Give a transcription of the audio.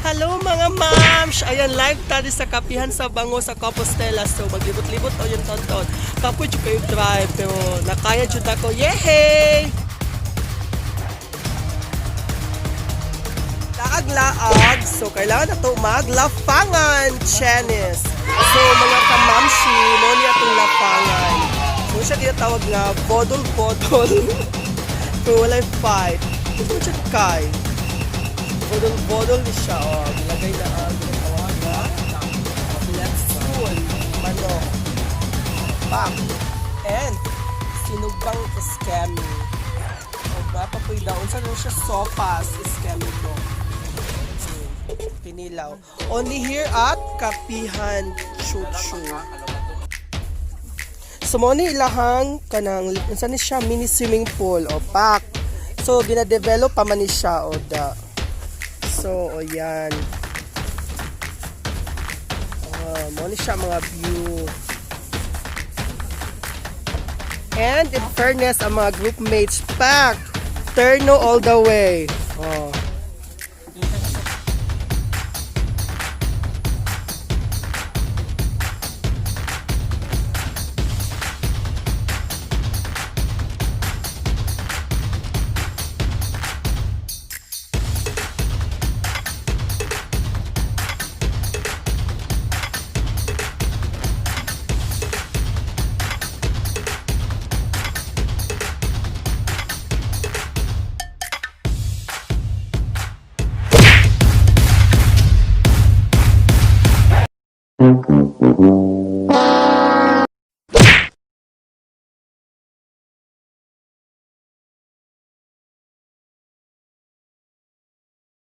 Hello, mga ma'ams! Ayan, live tayo sa Kapihan sa Bango sa Compostela. So, maglibot-libot o yung tonton. Kapoy jud kayo drive, pero nakaya jud ako. Yehey! Laag-laag. So, kailangan na to maglafangan, Chenis. So, mga kamamshi, mo niya itong lafangan. So, siya tinatawag nga bodol-bodol. Pero walay fight. Ito siya kay. Bodol-bodol ni siya. Oh, gilagay na ang ginatawag na let's manok. Pak. And, sinugbang iskemi. O ba, papoy daon. Saan siya sopas iskemi ko? Pinilaw. Only here at Kapihan Chuchu. So mo ni ilahang kanang unsa ni siya, mini swimming pool o pak. So gina-develop pa man ni siya o da. So o yan. Ah, mo ni siya mga view. And in fairness, ang mga group mates packed. Terno all the way. Oh.